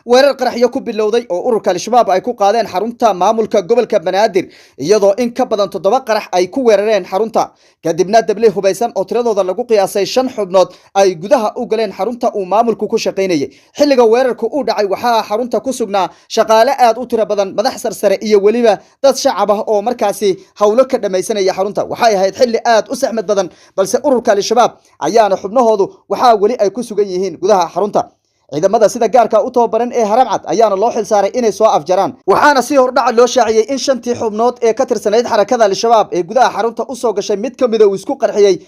Weerar qaraxyo ku bilowday oo ururka Al-Shabaab ay ku qaadeen xarunta maamulka gobolka Banaadir, iyadoo in ka badan 7 qarax ay ku weerareen xarunta, kadibna dabley hubaysan oo tiradooda lagu qiyaasay 5 xubnood ay gudaha u galeen xarunta uu maamulku ku shaqaynayay. Xilliga weerarku u dhacay waxaa xarunta ku sugnaa shaqaale aad u tiro badan, madax sarsare iyo weliba dad shacab ah oo markaasi howlo ka dhamaysanaya xarunta. Waxay ahayd xilli aad u saxmad badan, balse ururka Al-Shabaab ayaana xubnahoodu waxaa weli ay ku sugan yihiin gudaha xarunta. Ciidamada sida gaarka u tababaran ee Haramcad ayaana loo xilsaaray inay soo afjaraan, waxaana si hordhaca loo shaaciyey in shantii xubnood ee ka tirsanayd xarakada Al-Shabaab ee gudaha xarunta usoo gashay mid ka mida uu isku qarxiyey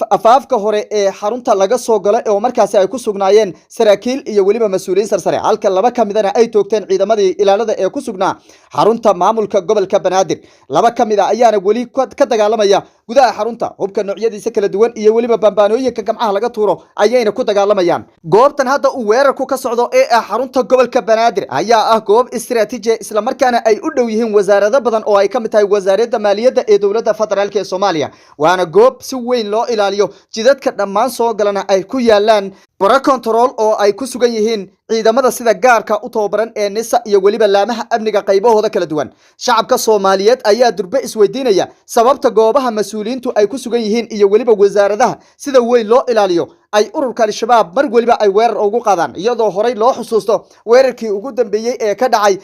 afaafka hore ee xarunta laga soo galo oo markaasi ay ku sugnaayeen saraakiil iyo weliba mas-uuliyiin sarsare, halka laba ka midana ay toogteen ciidamadii ilaalada ee ku sugnaa xarunta maamulka gobolka Banaadir. Laba ka mid a ayaana weli ka dagaalamaya gudaha xarunta. Hubka noocyadiisa kala duwan iyo weliba bambaanooyinka gamcaha laga tuuro ayayna ku dagaalamayaan. Goobtan hadda uu weerarku ka socdo ee ah xarunta gobolka Banaadir ayaa ah goob istiraatiiji, islamarkaana ay u dhow yihiin wasaarado badan oo ay ka mid tahay Wasaaradda Maaliyadda ee dowladda federaalk ee Soomaaliya. Waana goob si weyn loo ilaaliyo, jidadka dhammaan soo galana ay ku yaalaan baro control oo ay ku sugan yihiin ciidamada sida gaarka u tababaran ee NISA iyo weliba laamaha amniga qaybahooda kala duwan. Shacabka Soomaaliyeed ayaa durbe isweydiinaya sababta goobaha mas-uuliyiintu ay ku sugan yihiin iyo weliba wasaaradaha sida weyn loo ilaaliyo ay ururka Al-Shabaab mar weliba ay weerar ugu qaadaan, iyadoo horey loo xusuusto weerarkii ugu dambeeyey ee ka dhacay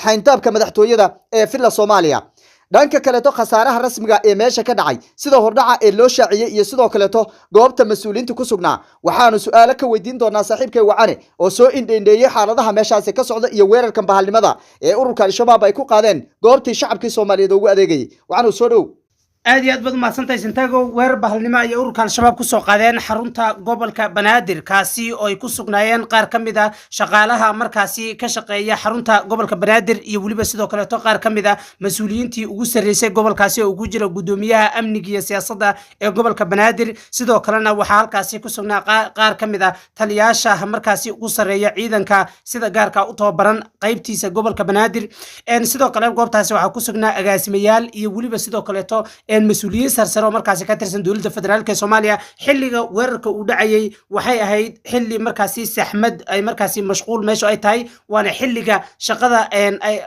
xayndaabka madaxtooyada ee Villa Soomaaliya. Dhanka kaleeto, khasaaraha rasmiga ee meesha ka dhacay, sida hordhaca ee loo shaaciyey iyo sidoo kaleeto goobta mas-uuliyiinta ku sugnaa, waxaanu su-aalo ka weydiin doonaa saaxiibkay Wacane oo soo indheindheeyey xaaladaha meeshaasi ka socda iyo weerarkan bahalnimada ee ururka Al-Shabaab ay ku qaadeen goobtii shacabkii Soomaaliyeed ugu adeegayay. Waxaanu soo dhow. Aad iyo aad baad umahadsantahay, Santago. Weerar bahalnimo ayay ururka Al-Shabaab kusoo qaadeen xarunta gobolka Banaadir, kaasi oo ay ku sugnaayeen qaar ka mid a shaqaalaha markaasi ka shaqeeya xarunta gobolka Banaadir iyo weliba sidoo kaleeto qaar ka mid a mas-uuliyiintii ugu sarreysay gobolkaasi oo ugu jira guddoomiyaha amniga iyo siyaasadda ee gobolka Banaadir. Sidoo kalena waxaa halkaasi ku sugnaa qaar ka mid a taliyaasha markaasi ugu sarreeya ciidanka sida gaarka u tababaran qaybtiisa gobolka Banaadir. Sidoo kale goobtaasi waxaa ku sugnaa agaasimayaal iyo weliba sidoo kaleeto mas-uuliyiin sarsare oo markaasi ka tirsan dowladda federaalk ee Soomaaliya. Xilliga weerarka uu dhacayay waxay ahayd xilli markaasi saxmad ay markaasi mashquul meeshu ay tahay, waana xilliga shaqada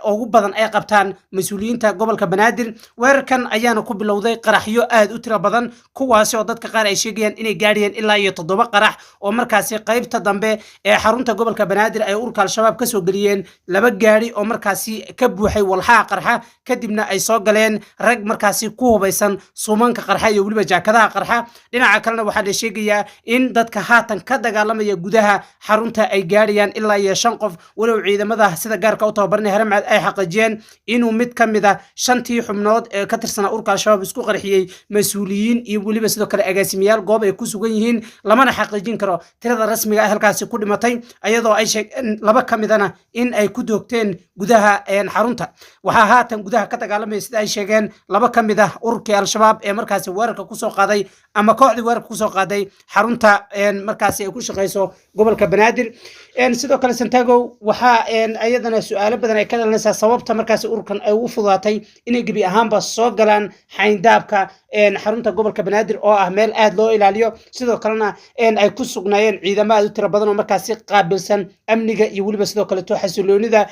ugu badan ay qabtaan mas-uuliyiinta gobolka Banaadir. Weerarkan ayaana ku bilowday qaraxyo aad u tiro badan, kuwaasi oo dadka qaar ay sheegayaan inay gaadhayeen ilaa iyo 7 qarax oo markaasi qaybta dambe ee xarunta gobolka Banaadir ay ururka Al-Shabaab kasoo geliyeen laba gaari oo markaasi ka buuxay walxaha qarxa, kadibna ay soo galeen rag markaasi ku hubaysan suumanka qarxa iyo weliba jaakadaha qarxa. Dhinaca kalena waxaa la sheegayaa in dadka haatan ka dagaalamaya gudaha xarunta ay gaadhayaan ilaa iyo 5 qof, walow ciidamada sida gaarka u tababaranay Haramcad ay xaqiijiyeen inuu mid ka mid a shantii xubnood ee ka tirsanaa ururka Al-Shabaab isku qarxiyey mas-uuliyiin iyo weliba sidoo kale agaasimayaal goob ay ku sugan yihiin. Lamana xaqiijin karo tirada rasmiga ah halkaasi ku dhimatay, iyadoo ay sheegeen laba ka midana in ay ku doogteen gudaha xarunta. Waxaa haatan gudaha ka dagaalamaya, sida ay sheegeen, laba ka mid ah ururkii Al-Shabaab ee markaasi weerarka kusoo qaaday ama kooxdii weerarka kusoo qaaday xarunta markaasi ay ku shaqeyso gobolka Banaadir. Sidoo kale, Santago, waxaa iyadana su-aalo badan ay ka dhalanaysaa sababta markaasi ururkan ay ugu fudaatay inay gebi ahaanba soo galaan xayndaabka xarunta gobolka Banaadir oo ah meel aad loo ilaaliyo, sidoo kalena ay ku sugnaayeen ciidamo aad u tiro badan oo markaasi qaabilsan amniga iyo weliba sidoo kaleto xasiloonida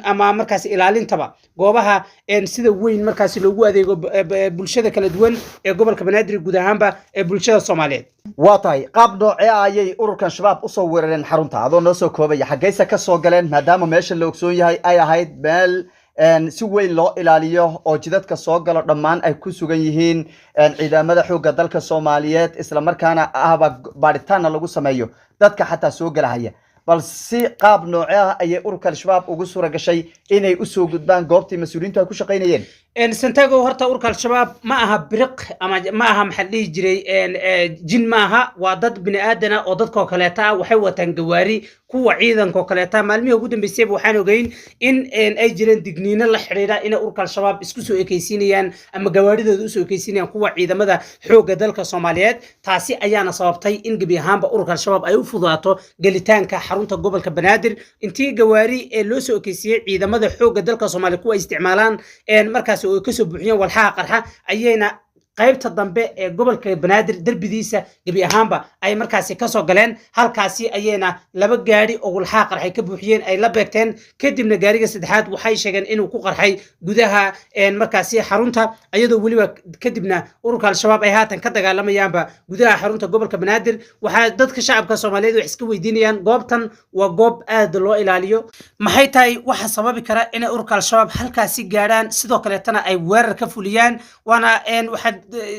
ama markaasi ilaalintaba goobaha sida weyn markaasi loogu adeego bulshada kala duwan ee gobolka Banaadir, guud ahaanba ee bulshada Soomaaliyeed. Waa tahay, qaab noocee ah ayay ururkan Shabaab usoo weerareen xarunta, adoo noo soo koobaya? Xaggaysa ka soo galeen, maadaama meesha la ogsoon yahay ay ahayd meel si weyn loo ilaaliyo oo jidadka soo galo dhammaan ay ku sugan yihiin ciidamada xoogga dalka Soomaaliyeed, islamarkaana ahba baadhitaanna lagu sameeyo dadka xataa soo galahaya? Bal si qaab noocee ah ayay ururka Al-Shabaab ugu suura gashay inay usoo gudbaan goobtii mas-uuliyiintu ay ku shaqaynayeen? Santago, horta ururka Al-Shabaab ma aha biriq ama ma aha, maxaa la dhihi jiray, jin ma aha. Waa dad bini aadana oo dadkoo kaleeta ah. Waxay wataan gawaari kuwa ciidankoo kaleeta. Maalmihii ugu dambeysayba waxaan ogeyn in ay jireen digniino la xidhiidha inay ururka Al-Shabaab isku soo ekeysiinayaan ama gawaaridooda usoo ekeysiinayaan kuwa ciidamada xoogga dalka Soomaaliyeed. Taasi ayaana sababtay in gebi ahaanba ururka Al-Shabaab ay u fudaato gelitaanka xarunta gobolka Banaadir. Intii gawaari ee loo soo ekeysiiyey ciidamada xoogga dalka Soomaaliya kuwa ay isticmaalaan markaasi oo ay kasoo buuxiyeen walxaha qarxa ayayna Qaybta dambe ee gobolka Banaadir derbidiisa gebi ahaanba ay markaasi kasoo galeen. Halkaasi ayayna laba gaari oo walxaa qarxay ka buuxiyeen ay la beegteen. Kadibna gaariga saddexaad waxay sheegeen inuu ku qarxay gudaha markaasi xarunta, iyadoo weliba kadibna ururka Al-Shabaab ay haatan ka dagaalamayaanba gudaha xarunta gobolka Banaadir. Waxaa dadka shacabka Soomaaliyeed wax iska weydiinayaan: goobtan waa goob aad loo ilaaliyo, maxay tahay waxa sababi kara inay ururka Al-Shabaab halkaasi gaadhaan, sidoo kaleetana ay weerar ka fuliyaan? Waana waxaa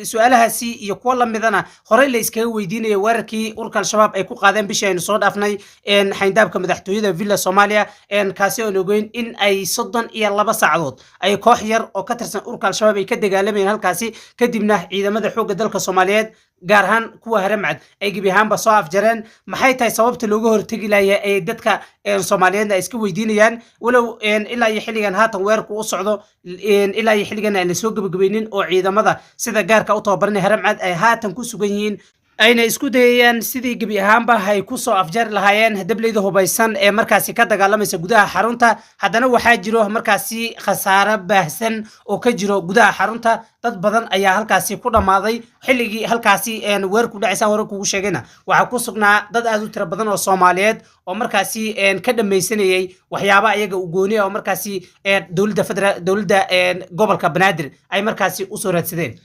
su-aalahaasi iyo kuwo lamidana horey la iskaga weydiinaya weerarkii ururka Al-Shabaab ay ku qaadeen bishii aynu soo dhaafnay xayndaabka madaxtooyada Villa Soomaaliya, kaasi oon ogeyn in ay 32 saacadood ay koox yar oo ka tirsan ururka Al-Shabaab ay ka dagaalamayeen halkaasi. Kadibna ciidamada xoogga dalka Soomaaliyeed, gaar ahaan kuwa Haramcad, ay gebi ahaanba soo afjareen. Maxay tahay sababta looga hortegi laya ee dadka Soomaaliyeedna ay iska weydiinayaan, walow ilaa iyo xilligan haatan weerarku u socdo, ilaa iyo xilligan aan la soo gebagabaynin oo ciidamada sida gaarka u tababaranay Haramcad ay haatan ku sugan yihiin, ayna isku dayayaan sidii gebi ahaanba ay kusoo afjari lahaayeen dableyda hubaysan ee markaasi ka dagaalamaysa gudaha xarunta? Haddana waxaa jiro markaasi khasaare baahsan oo ka jiro gudaha xarunta. Dad badan ayaa halkaasi ku dhammaaday. Xilligii halkaasi weerarku dhacaysa hore kugu sheegayna waxaa ku sugnaa dad aad u tiro badan oo Soomaaliyeed oo markaasi ka dhamaysanayay waxyaaba ayaga u gooni ah oo markaasi dowladda federal, dowladda gobolka Banaadir ay markaasi usoo raadsadeen.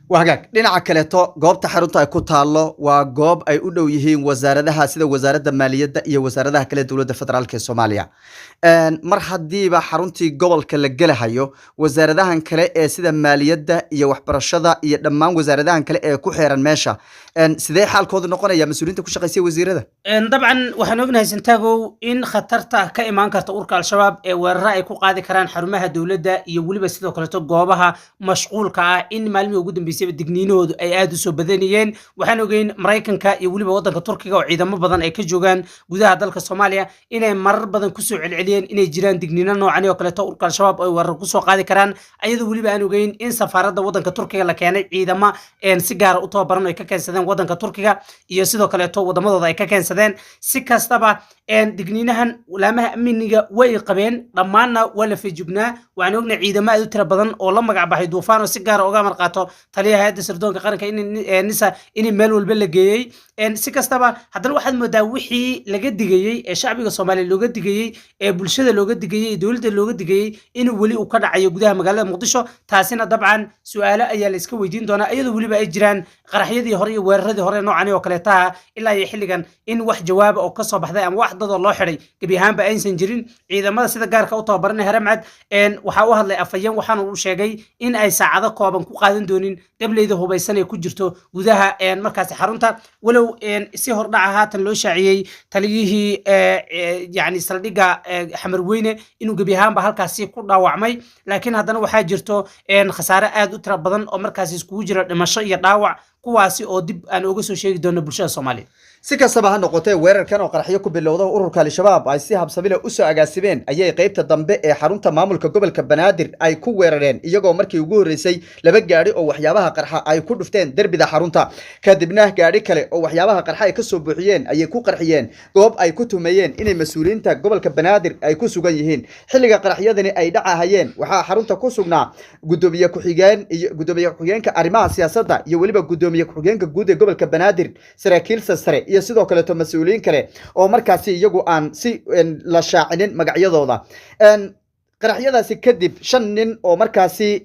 Waa hagaag. Dhinaca kaleeto, goobta xarunta ay ku taallo waa goob ay u dhow yihiin wasaaradaha, sida Wasaaradda Maaliyadda iyo wasaaradaha kale dowladda federaalka ee Soomaaliya. Mar haddiiba xaruntii gobolka la gelahayo, wasaaradahan kale ee sida maaliyadda iyo waxbarashada iyo dhammaan wasaaradahan kale ee ku xeeran meesha, sidee xaalkoodu noqonaya, mas-uuliyiinta ku shaqaysaya, wasiirada? Dabcan waxaan ognahay, Santagow, in khatarta ka imaan karta ururka Al-Shabaab ee weeraro ay ku qaadi karaan xarumaha dowladda iyo weliba sidoo kaleeto goobaha mashquulka ah in maalmihii ugu dambeysayba digniinahoodu ay aada u soo badanayeen. Waxaan ogeyn Maraykanka iyo weliba waddanka Turkiga oo ciidamo badan ay ka joogaan gudaha dalka Soomaaliya inay marar badan kusoo celceliyeen inay jiraan digniino noocani oo kaleeto ururka Al-Shabaab ay weerar kusoo qaadi karaan, ayadoo weliba aan ogeyn in safaaradda waddanka Turkiga la keenay ciidamo si gaara u tababaran oo ay ka keensadeen waddanka Turkiga iyo sidoo kaleeto wadamadooda ay ka keensadeen. Si kastaba, digniinahan laamaha amniga way qabeen, dhammaanna waa la feejignaa. Waxaan ognahay ciidamo aad u tiro badan oo la magac baxay Duufaan oo si gaara uga amar qaato taliyaha hay'adda sirdoonka qaranka in NISA in meel walba la geeyey. Si kastaba, haddana waxaad moodaa wixii laga digayey ee shacbiga Soomaaliya looga digayey, ee bulshada looga digayey, ee dowladda looga digayey inuu weli uu ka dhacayo gudaha magaalada Muqdisho. Taasina dabcan su-aalo ayaa la iska weydiin doonaa, iyadoo weliba ay jiraan qaraxyadii hore iyo weeraradii hore noocani oo kaleetaha ilaa iyo xilligan in wax jawaaba oo kasoo baxday ama wax dadoo loo xidhay gebi ahaanba aysan jirin. Ciidamada sida gaarka u tababaranay Haramcad waxaa u hadlay afhayeen, waxaana uu sheegay in ay saacado kooban ku qaadan doonin dableyda hubaysan ee ku jirto gudaha markaasi xarunta, walow si hordhaca haatan loo shaaciyey taliyihii yani saldhigga Xamarweyne inuu gebi ahaanba halkaasi ku dhaawacmay. Laakiin haddana waxaa jirto khasaare aad u tiro badan oo markaasi iskugu jira dhimasho iyo dhaawac, kuwaasi oo dib aan uga soo sheegi doono bulshada Soomaaliya. Si kastaba ha noqotee, weerarkan oo qaraxyo ku bilowda ururka Al-Shabaab ay si habsamile usoo agaasimeen ayay qaybta dambe ee xarunta maamulka gobolka Banaadir ay ku weerareen, iyagoo markii ugu horreysay laba gaadhi oo waxyaabaha qarxa ay ku dhufteen derbida xarunta. Kadibna gaadhi kale oo waxyaabaha qarxa ay kasoo buuxiyeen ayay ku qarxiyeen goob ay ku tumeeyeen inay mas-uuliyiinta gobolka Banaadir ay ku sugan yihiin. Xilliga qaraxyadani ay dhacahayeen waxaa xarunta ku sugnaa gudoomiye ku-xigeen iyo gudoomiye ku-xigeenka arrimaha siyaasadda iyo weliba gudoomiye ku-xigeenka guud ee gobolka Banaadir, saraakiil sare iyo sidoo kaleeto mas-uuliyiin kale oo markaasi iyagu aan si la shaacinin magacyadooda. Qaraxyadaasi kadib, shan nin oo markaasi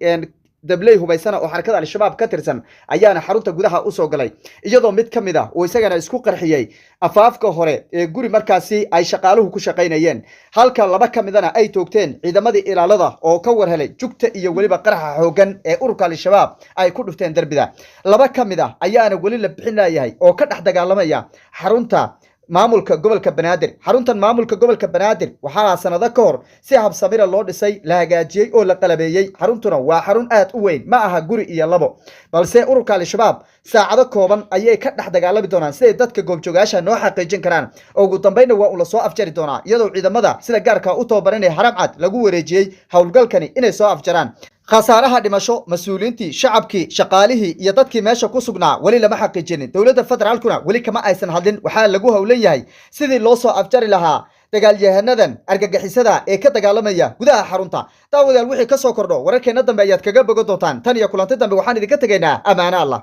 dabley hubaysana oo xarakada Al-Shabaab ka tirsan ayaana xarunta gudaha usoo galay, iyadoo mid ka mid ah uu isagana isku qarxiyey afaafka hore ee guri markaasi ay shaqaaluhu ku shaqaynayeen, halka laba ka midana ay toogteen ciidamadii ilaalada oo ka war helay jugta iyo weliba qaraxa xooggan ee ururka Al-Shabaab ay ku dhufteen derbida. Laba ka mid ah ayaana weli la bixin oo ka dhex dagaalamaya xarunta maamulka gobolka Banaadir. Xaruntan maamulka gobolka Banaadir waxaa sanado ka hor si habsamira loo dhisay, la hagaajiyey oo la qalabeeyey. Xaruntuna waa xarun aad u weyn, ma aha guri iyo labo, balse ururka Al-Shabaab saacado kooban ayay ka dhex dagaalami doonaan, siday dadka goobjoogayaasha noo xaqiijin karaan. Ugu dambeynna waa uu la soo afjari doonaa, iyadoo ciidamada sida gaarka u tababaranaya Haramcad lagu wareejiyey howlgalkani inay soo afjaraan. Khasaaraha dhimasho, mas-uuliyiintii, shacabkii, shaqaalihii iyo dadkii meesha ku sugnaa weli lama xaqiijinin. Dowladda federaalkuna weli kama aysan hadlin. Waxaa lagu howlan yahay sidii loo soo afjari lahaa Dagaalyahanadan argagixisada ee ka dagaalamaya gudaha xarunta. Daawadayaal, wixii ka soo kordho wararkeena dambe ayaad kaga bogan doontaan. Tan iyo kulanti dambe, waxaan idinka tegaynaa ammaano Allah.